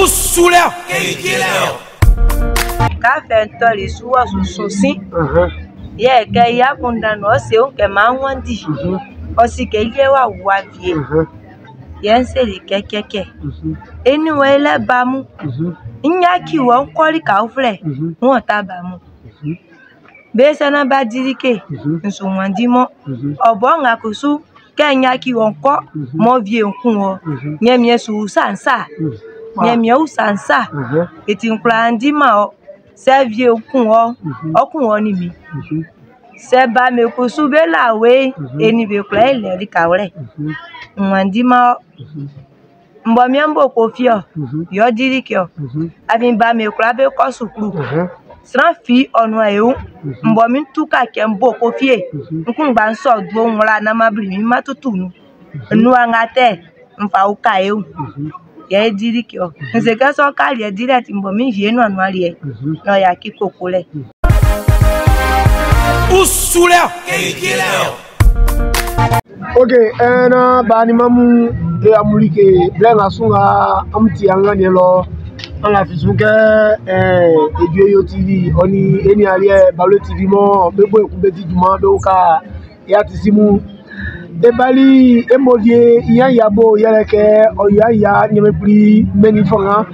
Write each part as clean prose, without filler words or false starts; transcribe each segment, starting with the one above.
Usulɛ Kafɛ tɔli su wɔ su sin. Yɛ kɛ i akunndan nun ɔ se wun kɛ m'an wanndi. Ɔ si kɛ i liɛ w'a wu awie. Yɛ n seli kɛ cɛcɛ. E nin wɔ e lɛ ba mun. N yaci wɔ n kɔ lika uflɛ. N wɔ ta ba mun. Be sɛ nan b'a di like, n su wanndi mɔ. Ɔ bɔ nga kusu, kɛ n yaci wɔ n kɔ, mɔ wie n kun wɔ. Ɲanmiɛn su usa n sa. Ɲanmiɛn usa n sa. I ti n kwla di-man ɔ. Sɛ wie kun wɔ, ɔ kun wɔ nin min. Sɛ ba me kusu be la we, e nin be kwla e lɛ lika wlɛ. N wanndi-man ɔ. N bɔ miɛn bo ko fie ɔ, yɛ ɔ di like ɔ. Afin ba me kwla be kɔ suklu. Sran fi ɔ nuan e wun. N bɔ min tu ka kɛ n bo ko fie. N kunngba n sɔ duo n wla nan ma bli min ma tutu nun. N nuan nga tɛ, n fa uka e wun. Yɛ e di like ɔ. N se kɛ sɔ ka liɛ dilɛ ti n bɔ min vie nuan nuan liɛ. Nɔ ya ki koko lɛ. Usulɛ Ok, ɛna bani mamu e amulike blɛ nga su nga am ti anga ne lɔ an la fi sun kɛ Edueyo TV ɔni eni aliɛ Balo TV mɔ be bo ekun be di juma be ka ya ti simu ebali emovie iya yabo yɛrɛ kɛ ɔya ya nyɛmɛkpli mɛni fanga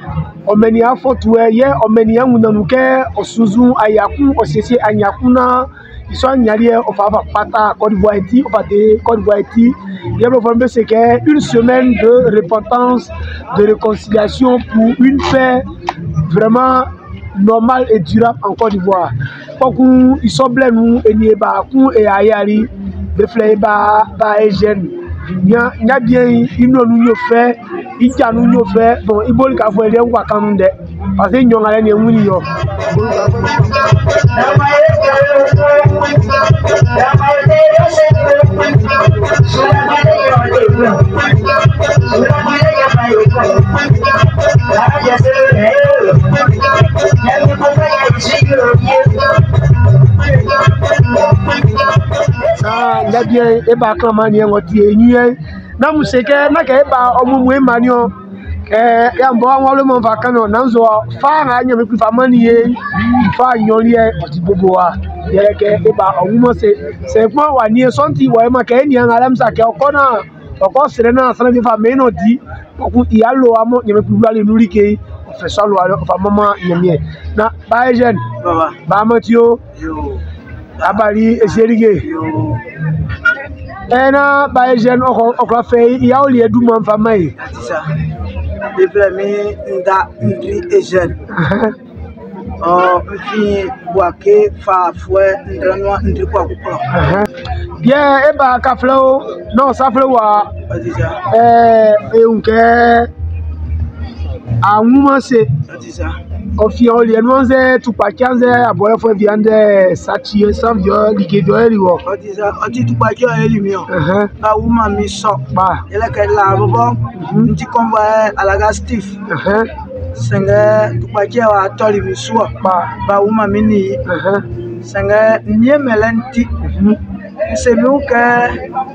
ɔmɛni afɔtuɛ yɛ ɔmɛni aŋunanu kɛ ɔsunzun ayakun ɔsiesie anyakun na isɔ anyaliɛ ɔfafa pata Côte d'Ivoire ti ɔfate Côte d'Ivoire ti yɛ bɛ fɔ bɛ se kɛ une semaine de repentance, de réconciliation pour une paix vraiment normale et durable en Côte d'Ivoire. Kɔkun isɔblɛ nu eni eba kun eya yari beflɛ eba ba Eugène nya nya bien ino nu nyo fɛ idza nu nyo fɛ. Bon, iboli ka fɔ ɛdiɛ ŋkwa kanu dɛ parce que nyɔŋa lɛ ni eŋu ni yɔ. Ah, nya bien eba kan ma ni eŋɔ tie nyuie na mu se kɛ na kɛ eba ɔmumu ema ni o kɛ ya mbɔ àwọn ọlọmọ nfa kan náà nanso fa ŋa nyame kpi fa mani ye fa nyɔliɛ ɔti bobo wa yɛrɛ kɛ eba ɔmumɔ se sɛ kpɔn wa nie sɔnti wɔ ema kɛ enia ŋa lɛ musa kɛ ɔkɔ na ɔkɔ srɛ na srɛ fi fa mɛ nɔ di ɔku ìyá lo amɔ nyame kpi wuli nuli ke ɔfɛ sɔ lo ɔfa mɔmɔ nyamiɛ na ba Eugène. Baba. Ba mɔtio. Yo. Abali esierige. Yo. Ɛna ba Eugène ɔkɔ ɔkɔ fɛ ìyá oli edu mɔ nfa ma yi. Atisa. Biflɛ mi nda ndri Eugène. Ɔ nfi Bouaké fa fuɛ ndrɛnua ndri kɔ akukɔ. Bien, eba kaflɛ o non saflɛ wa. Atisa. Ehun kɛ aŋuma se. Atisa. Ɔfia oli ɛnuanzɛ tukpatsianzɛ abɔlɛfɔ viandɛ satsi sanviɔ likeviɔ eliwɔ. Atisa. Ɔti tukpatsɛ eli mi o. Ba wuma mi sɔ. Kpa. Yɛlɛ kɛ la bɔbɔ. Nti kɔnvɔ alaga Steve. Sɛngɛ tukpatsɛ wa tɔli mi suɔ. Kpa. Ba wuma mi ni. Sɛngɛ nie mɛlɛ nti. Nsemiw kɛ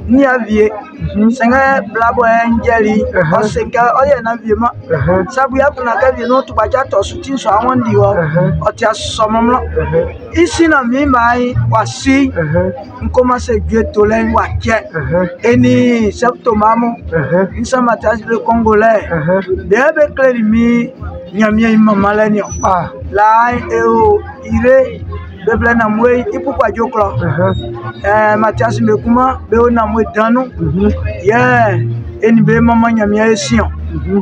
ni avie. Sɛngɛ blabɔ njɛli. Ɔse kɛ ɔyɛ na vie ma. Sabu ya kuna kɛ vie no tukpatsɛ tɔ su ti sɔ àwọn di wɔ. Ɔti asɔmɔmlɔ. Isi na mi ma yi wa si. Nkoma se due to lɛ wa tsɛ. Eni sɛpto mamu. Nsa Mathias le Congolais. Ɖe be kle li mi nyamie yi mama lɛ ni o. Kpa. La eo ire beble na mue ipukpa dzoklɔ. Mathias mekuma be wo na mue danu. Yɛ eni be mama nyamie esi o.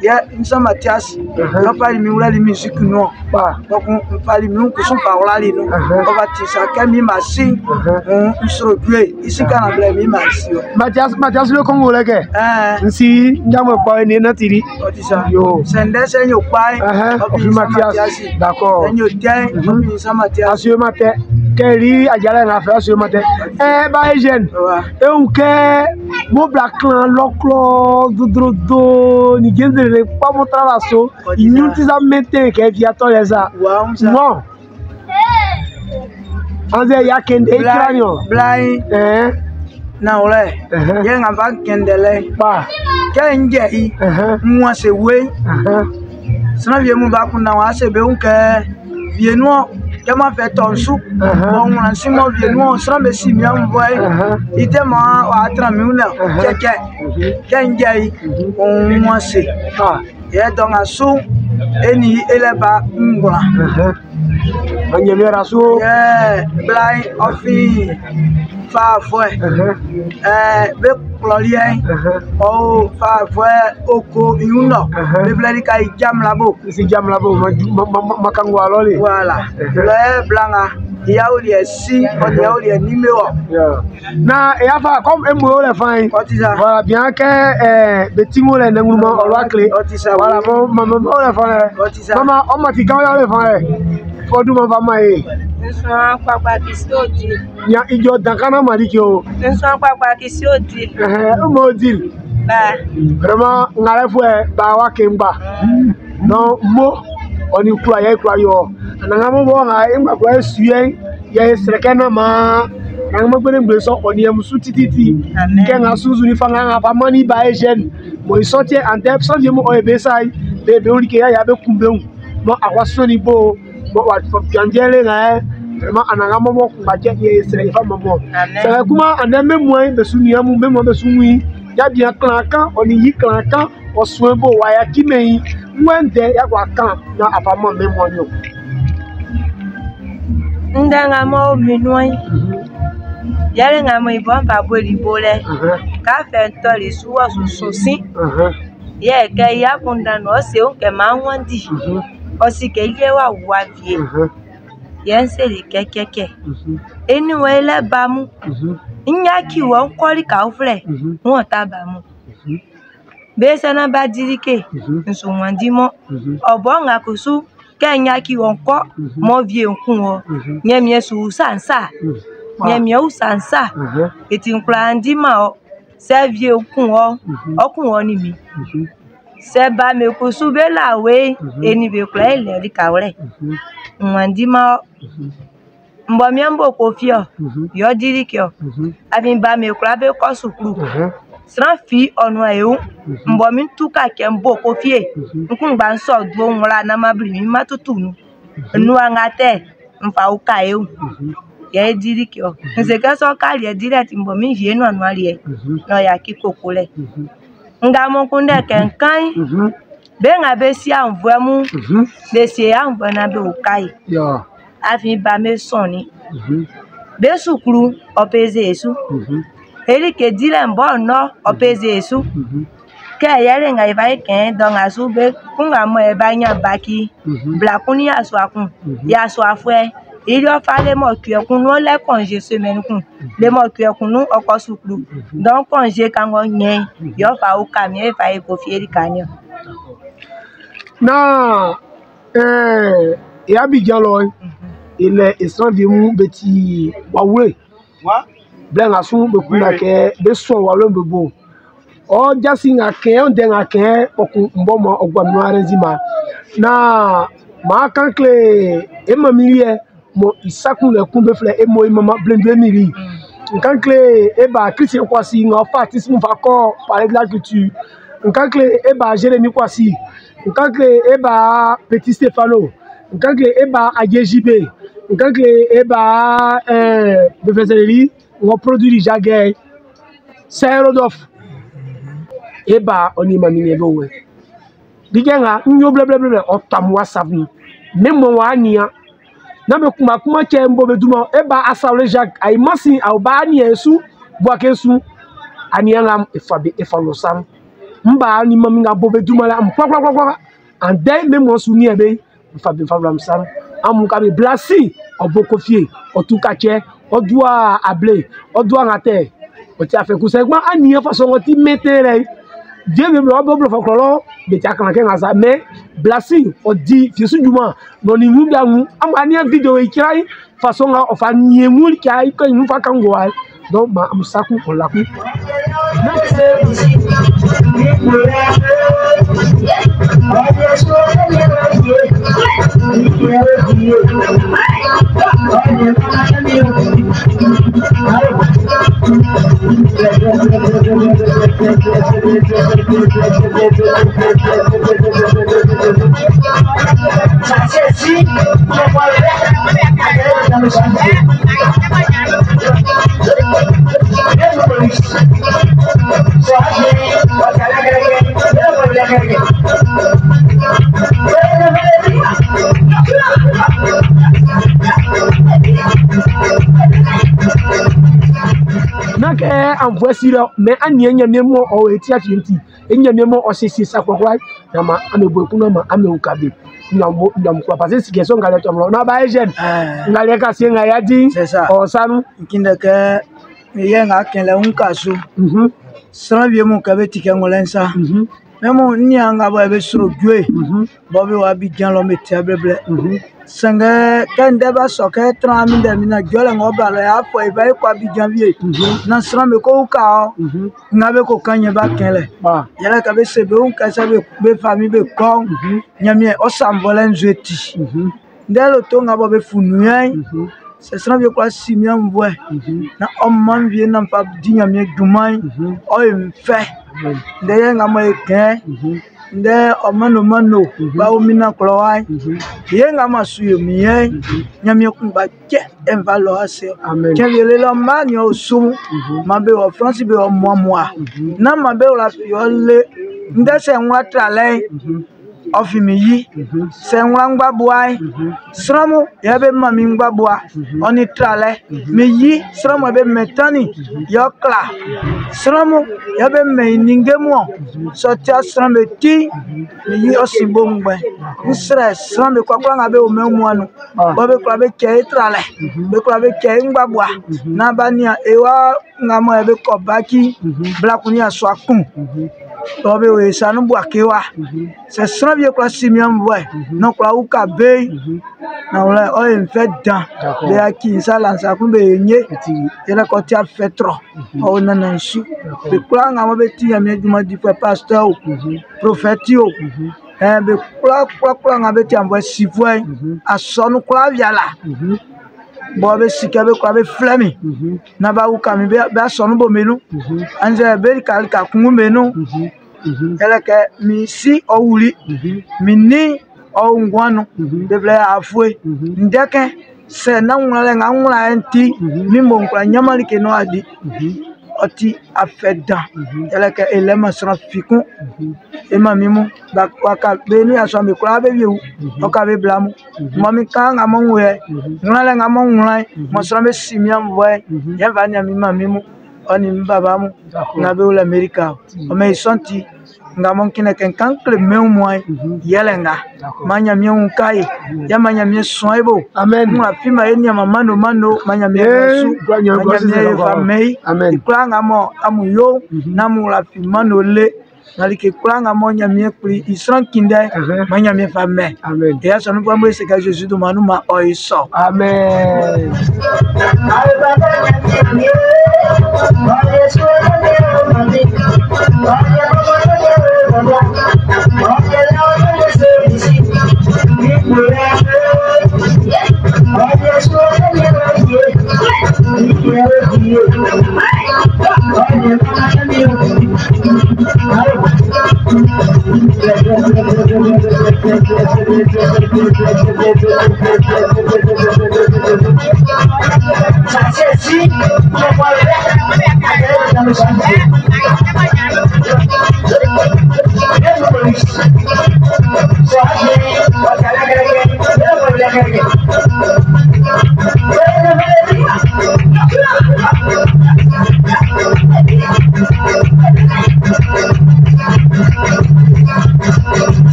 Yɛ nsa Mathias. Yɔ mi wla li musique nu. Kpa. Donc nfali mi kusu pa wla li nu. Ɔba ti sa kɛ mi ma si. Nsoro due isi kana blɛ mi ma si o. Mathias Mathias le Congolais kɛ. Nsi njamwe kpɔ eni na tiri. Ɔti sa. Yo. Sɛndɛ sɛ nyo kpa ye. Ɔfi Mathias. D'accord. Sɛ nyo tɛ. Ɔfi nsa Mathias. Asuye ma tɛ kɛri adzalɛ ŋa fɛ asuye ma tɛ. Ba Eugène. Wa. Ewu kɛ mo bla klan lɔklɔ dodrodo ni genzere kpɔ mo tra la so inyu ti sa mɛtɛ kɛ fiatɔ lɛ sa. Wa n sa. Mɔ. Anze ya kende ekira ni o. Blayi. Nawlɛ. Yɛ ŋa fa kɛndɛ lɛ. Kpa. Kɛ n jɛ yi. N wa se we. Sran wie mun ba kun na wa se be un ke vie nu ke ma fe ton su. Bon wlan si mo vie nu sran be si mi am boy. Ite ma wa tra mi un ke ke. Ke nje yi on won se. Ye don asu eni eleba ngwa. Manyemera su. Ye blind ofi fa fue. Be klolie. O fa fue oko iuno. Be bledi ka jam labo. Si jam labo makango aloli. Voilà. Le blanga ya oli si o ya oli ni mewo. Na e afa comme e mo le fain. Voilà bien que betingo le nenguma olwa clé. Voilà mon maman o le fain. Maman o ma ti kan ya le fain. Fọdún ma fa ma ye. Nsọ́n pàpà kì sí òdì. Nya ìjọ dankana ma di kí o. Nsọ́n pàpà kì sí òdì. O ma o di. Ba. Vraiment ŋarɛ fo yɛ ba wa ke ŋgba. Donc mo ɔni kura yɛ kura yɔ. Ananga mo bɔ ŋa ŋgba kura yɛ su yɛ yɛ sɛrɛkɛ na ma. Ananga mo gbɛnɛ gbɛ sɔn ɔni yɛ musu tititi. Kɛ ŋa suzu ni fanga ŋa fa mani ba ye jeune. Bon ils sont en tête sans dire mo ɔyɛ bɛ sa ye. Bɛ bɛ wuli ke ya ya bɛ kun bɛ ŋu. Bon a wa sɔnni bo. Bon, wa nga vraiment ananga mo mo ba ke ye sere fa mo mo. Sere kuma ane me mo be su ni amu me mo be su wi ya bien klan kan oni yi klan kan o sun bo wa ya ki me wende ya kwa kan na afa mo me mo ni o. Ndanga mo mi nu yele nga mo ibon ba bo li bo le. Ka fe to le su wa su su sin. Ye ke ya kunda no se o ke ma won di. Osi ke ile wa wa vie. Ye nse le kekeke. Eni wo ile ba mu. Nya ki wo nkori ka ofle. Won ta ba mu. Be se na ba dirike. Nso won di mo. Obo nga kusu ke nya ki wo nko mo vie nkun wo. Nye mi su sansa. Nye mi u sansa. Eti nkura ndi ma o. Se vie nkun wo. Okun wo ni mi. Se ba me kusu be lawe eni be kula ile ri ka wore. Nwandi ma mbo mi mbo ko fio yo dirike o. Afin ba me kula be ko sukuru. Sran fi onu ewu mbo mi tuka ke mbo ko fie. Nkun gba nso du nwra na ma bri mi ma tutu nu. Nu anga te nfa o ka ewu. Ye dirike o. Nse ke so ka le direct mbo mi vie nu anu ali e. No ya ki koko le. Nga mo kunde kenkan. Be nga be si anvwe mu. Be si anvwe na be okai. Ya. Afin ba me son ni. Be sukuru opeze esu. Eri ke dile mbo no opeze esu. Ke yere nga iba ken do nga su be kunga mo e ba nya baki. Bla kun ni aso akun. Ya so afwe. Iri ofa le mo tu ekun no le congé semaine kun. Le mo tu ekun nu oko sukuru. Donc congé kan go yen. Yo fa o ka mi e fa e ko fi eri kan ni. Na e Abidjan lo ile esan vi mu beti wawure. Blen asun be kuna ke be so wawure be bo. O jasi nga ke on de nga ke okun mbo mo ogba mi arenzima. Na ma kan kle e mami ri mo isakun le kun be fle e mo mama blende mi ri. Nkan kle e ba Christian Kwasi nga fa artiste mu fa ko parler de la culture. Nkan kle e ba Jérémy Kwasi. Nkan kle e ba Petit Stefano. Nkan kle e ba Adjejibe. Nkan kle e ba Befeseleri ngo produit Jagger. Saint Rodolphe. E ba oni mami ne bo we. Digenga nyo ble ble ble o tamwa savni. Même mo wa ania. Na be kuma kuma che mbo be duma e ba asawle Jacques ay masi aw ba ani esu bo ke su ani ngam e fa be e fa lo sam mba ni mami nga bo be duma la am kwa kwa kwa and then me mo su ni ebe fa be fa lam sam amu ka be blasi oboko fie otuka che odua able odua ngate o ti afe ku segma ani e fa so ngoti metere Dieu me lo bo fa krolo be ti akana ke ngasa mais blasi o di fisu juma no ni mu bia mu am ani video e kirai façon o fa nie mu ki ai ko mu fa kango ai donc ma am saku on la ku. Na kɛ anfuɛ si lɔ mɛ aniɛ Ɲanmiɛn mɔ ɔ o e ti afiɛn'n ti e Ɲanmiɛn mɔ ɔ siesie sa kwlakwla na ma ame bo ekun na ma ame uka be ɲɔmu ɲɔmu kura parce que situation ngalɛ tɔmɔ na ba ye jeune ngalɛ ka se nga ya di C'est ça. Ɔ sanu. N kɛ yɛ nga kɛlɛ ń ka so. Sran wie mun kɛ be ti kɛ ŋɔlɛn sa. Mɛ mun n nian nga bɔ be sro jue. Bɔ be wa bi jan lɔ be tia blɛblɛ. Sɛngɛ kɛ ndɛ ba sɔ kɛ tran mi dɛ mi na jɔlɛ ŋɔ ba lɔ y'a fɔ i ba ye kɔ Abidjan vie. Na sran be ko ka ɔ. Nga be ko kan ɲɛ ba kɛlɛ. Yɛlɛ ka be se be un kɛsɛ be be famille be kɔ. Ɲamiɛ ɔ san bɔlɛ nzue ti. Ndɛ lo to nga bɔ be funu yɛ. Sɛ sran wie kwla si mi anvuɛ. Na ɔ man wie na fa di Ɲamiɛ junman. Ɔ ye n fɛ. Ndɛ yɛ nga mɔ ye kɛn. Ndɛ ɔ mano mano. Bawo mi na kplɔ wa. Ye nga ma su ye mi yɛ. Ɲamiɛ kun ba jɛ e fa lɔ ase. Amen. Tiɲɛ wie le lɔ maa ni o sumu. Ma be wɔ France be wɔ mua mua. Na ma be wɔ yɔ le. Ndɛ sɛ ŋua tra lɛ. Ɔfi mi yi. Sɛ ŋua ŋgba bua ye. Srɔmu yɛ be ma mi ŋgba bua. Ɔni tra lɛ. Mi yi srɔmu be mɛ tani yɔ kla. Srɔmu yɛ be mɛ ninge muɔ. Sɔtia srɔm be ti. Mi yi ɔsi bo ŋgbɛ. Nsrɛ srɔm be kɔkɔ ŋa be wo mɛ mua nu. Bɔ be kura be kɛ etra lɛ. Be kura be kɛ ŋgba bua. Na ba nia ewa ŋa mɔ yɛ be kɔ baki. Blakuni asɔ akun. Bɔ be wo sanu bua ke wa. Sɛ srɔm vie kura si mi anvuɛ. Nɔ kura wu ka be. Na wòle ɔ ye nfɛ dan. Be aki nsa la nsa kun be ye nye. Yɛlɛ kɔ tia fɛ trɔ. Ɔwɔ nana nsu. Be kura ŋa mɔ be ti Ɲamiɛ juma di fɛ pasteur o. Prophète o. Ɛɛ be kura kura kura ŋa be ti anvuɛ si fue. Asɔnu kura via la. Bɔn be sika be kura be filɛ mi. Na ba wu kami be be asɔnu bo menu. Anzɛ be ka kungu menu. Yɛlɛ kɛ mi si ɔwuli. Mi ni ɔwunguanu. Be filɛ afue. Ndɛkɛ sɛ na ŋlɔ lɛ ŋa ŋlɔ yɛ ŋuti. Mi mo ŋkura nyamali ke nɔ adi. Ɔti afɛ dan. Yɛlɛ kɛ elɛ ma srɔ̃ fikun. Ema mi mu. Ba waka be nu yasɔ mi kura be wiewu. Ɔka be bla mu. Mɔ mi kan ŋa mɔ ŋu yɛ. Ŋlɔ lɛ ŋa mɔ ŋlɔ yɛ. Mɔ srɔ̃ be si mi avɔ yɛ. Yɛ va nia mi ma mi mu. Ɔni mi baba mu. Ŋa be wole Amerika o. Ɔmɛ yi sɔnti. Nga mɔ kine kɛ kan kile mɛn mu yɛ. Yɛlɛ ŋa. Ma nya mi ŋu ka ye. Ya ma nya mi sɔn ye bo. Amen. Ŋu afi ma ye nia ma mano mano. Ma nya mi su. Gua nya Ma gua nya mi ye fa mɛ yi. Amen. Kura ŋa mɔ amu yo. Na mu la fi mano le. Nalike kura ŋa mɔ nya mi kpli isrɔn kindɛ. Ma nya mi fa mɛ. Amen. Eya sɔnu fɔ mo ese ka Jésus do ma nu ma ɔ yi sɔ. Amen.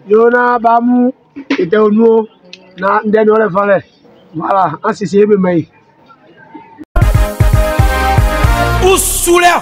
Yona bamu ete onuo na ndeni ole fale. Voilà, an sisi ebe mai. Usulɛ.